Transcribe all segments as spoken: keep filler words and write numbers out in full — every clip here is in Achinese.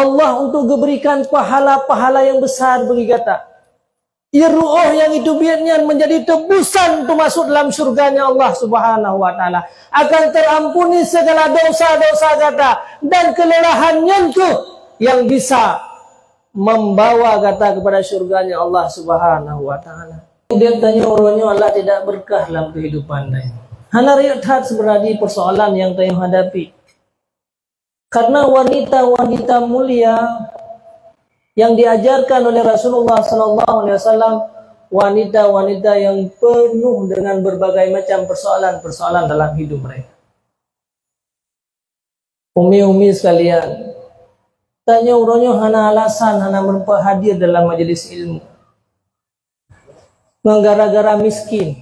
Allah untuk geuberikan pahala-pahala nyang besar bagi gata. Ie ruoh nyang jiteubiet nyan menjadi tebusan teumasuk dalam syurganya Allah Subhanahu wa Taala. Akan terampuni segala dosa-dosa gata, dan kelelahan nyan kheueh nyang bisa membawa gata kepada syurganya Allah Subhanahu wa Taala. Udeb tanyoe uroe nyoe Allah tidak berkah dalam kehidupan tanyoe. Hana rayeuk that sebenarnya persoalan nyang tanyoe hadapi. Karena wanita-wanita mulia yang diajarkan oleh Rasulullah sallallahu alaihi wasallam, wanita-wanita yang penuh dengan berbagai macam persoalan-persoalan dalam hidup mereka. Umi-umi sekalian, tanyoe uroe nyoe hana alasan hana meureumpok hadir dalam majelis ilmu. Ngon gara-gara miskin.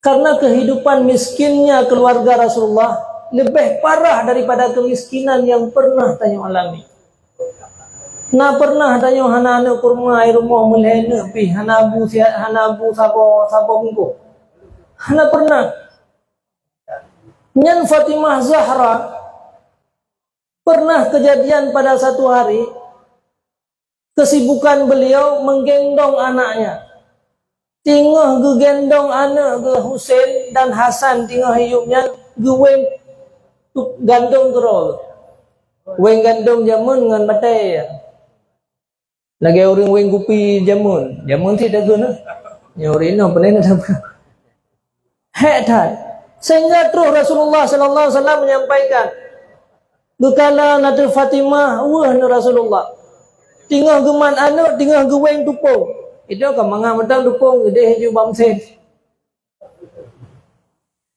Karena kehidupan miskinnya keluarga Rasulullah lebih parah daripada kemiskinan yang pernah tanyoe alami. Na pernah tanyoe hana aneuk kurma, i rumoh meulhèe neuk pih, hana bu siat, hana bu saboh, saboh bungkôh. Hana pernah. Nyan Fatimah Zahra pernah kejadian pada satu hari, kesibukan beliau menggendong anaknya. Teungoh geugendong aneuk geuh Husein dan Hasan teungoh hiup nyan geuweng tu-, gandom keudroe. Weng gandom jameun ngon batèe. Lagèe ureueng weng kupi jameun. Jameun cit takheun, eh. Nyoe ureueng inong pandai na sapeue. Hèk that. Sehingga troh Rasulullah sallallahu alaihi wasallam menyampaikan, geukala na teuh Fatimah, weueh neu Rasulullah. Teungoh geumat aneuk, teungoh geuweng tupông. Itu ka mangat mantong tupông, geudeh ju bak meusén.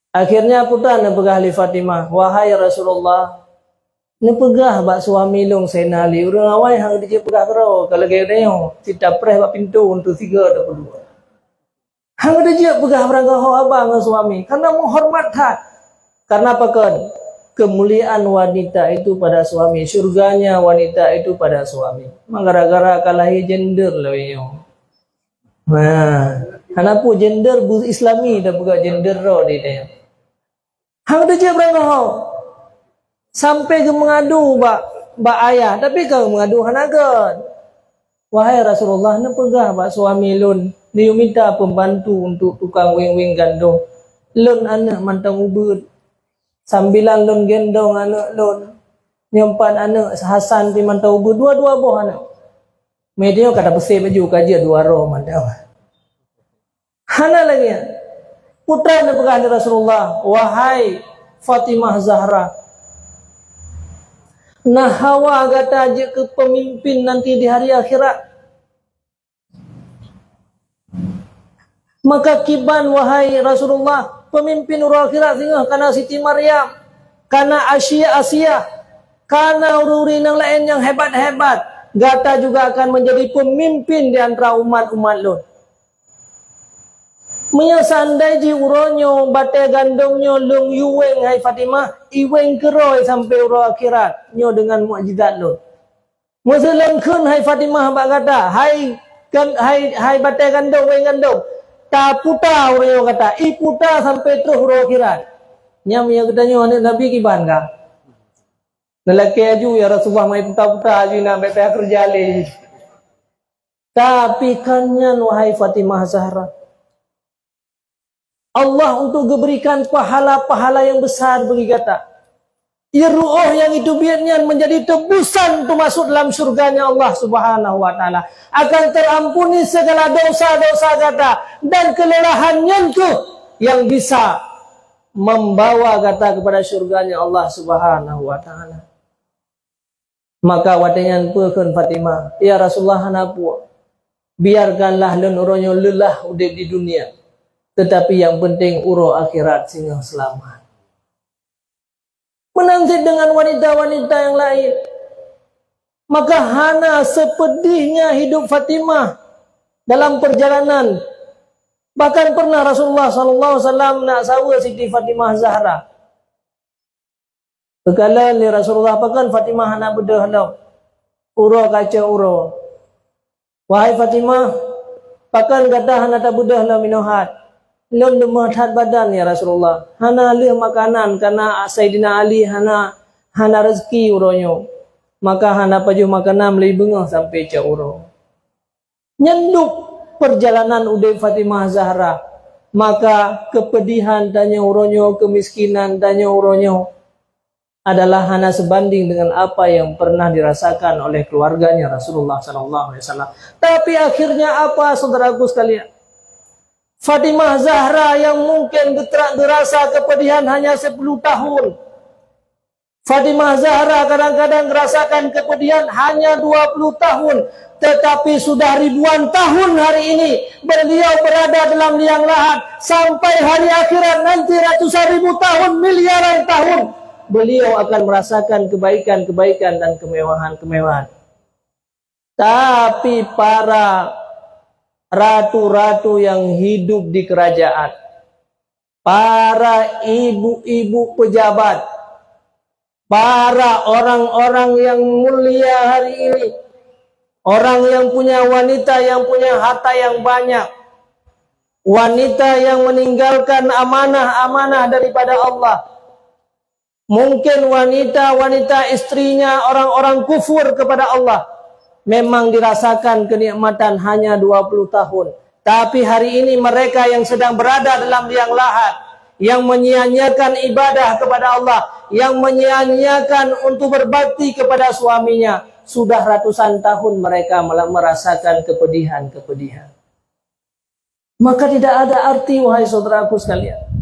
Akhirnya peue tan neupeugah lé Fatimah, "Wahai Rasulullah, neupeugah bak suami lôn Saidina Ali, ureueng awai han geujeuet peugah keudroe, ka lagèe nyoe, cit tapreh bak pintoe, untuk sigoe tapeudua." Han geujeuet peugah barangkaho haba ngon suami, karena meuhoreumat that. Karena pakon? Kemuliaan wanita itu pada suami, syurganya wanita itu pada suami. Maka gara-gara ka lahé gender lagèe nyoe. Nah, hana peue gender bu-Islami dan peugah gender droe di tanyoe. Han geujeuet barangkaho. Sampai geumeungadu bak, bak ayah, tapi ka geumeungadu hana göt. "Wahai Rasulullah, neupeugah bak suami lôn, neuyue minta pembantu untuk tukang weng-weng gandom. Lôn aneuk mantong ubeut. Sambilan lôn gendong aneuk lôn. Nyoe pat aneuk Hasan pih mantong ubeut, dua-dua boh aneuk." Meunyoe ka tapeuséh baju, ka jeuet dua droe mantong. Hana lagèe nyan. Peue tan neupeugah lé Rasulullah, "Wahai Fatimah Zahra, na hawa gata jeuet keu pemimpin nanti di hari akhirat." Maka kiban, wahai Rasulullah, pemimpin uroe akhirat singoh kana Siti Maryam, kana Asia, Asia, kana ureueng-ureueng nyang laén nyang hebat-hebat, gata juga akan menjadi pemimpin di antara umat-umat lôn. Meunyoe seandai jih uroe nyoe batèe gandom nyoe lôn yue weng, hai Fatimah, iweng keudroe sampai uroe akhirat nyoe deungon mukjizat lôn. Meuseu lôn kheun, hai Fatimah, bak gata, hai gan-, hai, hai batèe gandom, weng gandom, taputa uroe nyoe gata, iputa sampai troh uroe akhirat. Nyan meunyoe geutanyoe aneuk Nabi kiban ka. Neulakèe aju, "Ya Rasulullah, mai puta-puta aju, na bèk payah keureuja lé." Tapi kan nyan, wahai Fatimah Zahra, Allah untuk geuberikan pahala-pahala nyang besar bagi gata. Ie ruoh nyang jiteubiet nyan menjadi tebusan teumasuk dalam syurganya Allah Subhanahu wa Taala. Akan terampuni segala dosa-dosa gata, dan kelelahan nyan kheueh nyang bisa membawa gata kepada syurganya Allah Subhanahu wa Taala. Maka watèe nyan peue kheun Fatimah, "Ya Rasulullah, hana peue. Biarkanlah lôn uroe nyoe leulah udép di dunia, teutapi nyang peunteng uroe akhirat singoh seulamat." Meunan cit deungon wanita-wanita nyang laén. Maka hana seupedihnya hidup Fatimah dalam perjalanan. Bahkan pernah Rasulullah sallallahu alaihi wasallam neuk saweue Siti Fatimah Zahra. Geukalon lé Rasulullah, "Pakon Fatimah hana beudôh lom? Uroe ka cok uroe." "Wahai Fatimah, pakon gata hana tabeudôh lom inoe hat?" "Lôn leumah that badan, ya Rasulullah. Hana lheueh makanan, karena Saidina Ali hana, hana reuzeki uroe nyoe. Maka hana pajoh makanan meuli beungoh sampai cot uroe. Nyan dum perjalanan udeb Fatimah Zahra. Maka keupeudihan tanyoe uroe nyoe, keumiskinan tanyoe uroe nyoe adalah hana sebanding dengan apa yang pernah dirasakan oleh keluarganya Rasulullah sallallahu alaihi wasallam. Tapi akhirnya apa, saudaraku sekalian? Fatimah Zahra yang mungkin geutera-, geurasa keupeudihan hanya sepuluh tahun. Fatimah Zahra kadang-kadang ngerasakan keupeudihan hanya dua puluh tahun, tetapi sudah ribuan tahun hari ini beliau berada dalam liang lahat, sampai hari akhirat nanti ratusan ribu tahun, miliaran tahun, beliau akan merasakan kebaikan-kebaikan dan kemewahan-kemewahan. Tapi para ratu-ratu yang hidup di kerajaan, para ibu-ibu pejabat, para orang-orang yang mulia hari ini, orang yang punya wanita yang punya harta yang banyak, wanita yang meninggalkan amanah-amanah daripada Allah. Mungkin wanita-wanita istrinya orang-orang kufur kepada Allah, memang dirasakan kenikmatan hanya dua puluh tahun. Tapi hari ini mereka yang sedang berada dalam liang lahat, yang menyia-nyiakan ibadah kepada Allah, yang menyia-nyiakan untuk berbakti kepada suaminya, sudah ratusan tahun mereka mela-, merasakan kepedihan-kepedihan. Maka tidak ada arti, wahai saudaraku sekalian.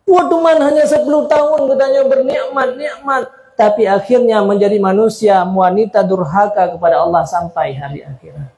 Buat cuman hanya sepuluh tahun geutanyoe bernikmat-nikmat, tapi akhirnya menjadi manusia wanita durhaka kepada Allah sampai hari akhirat.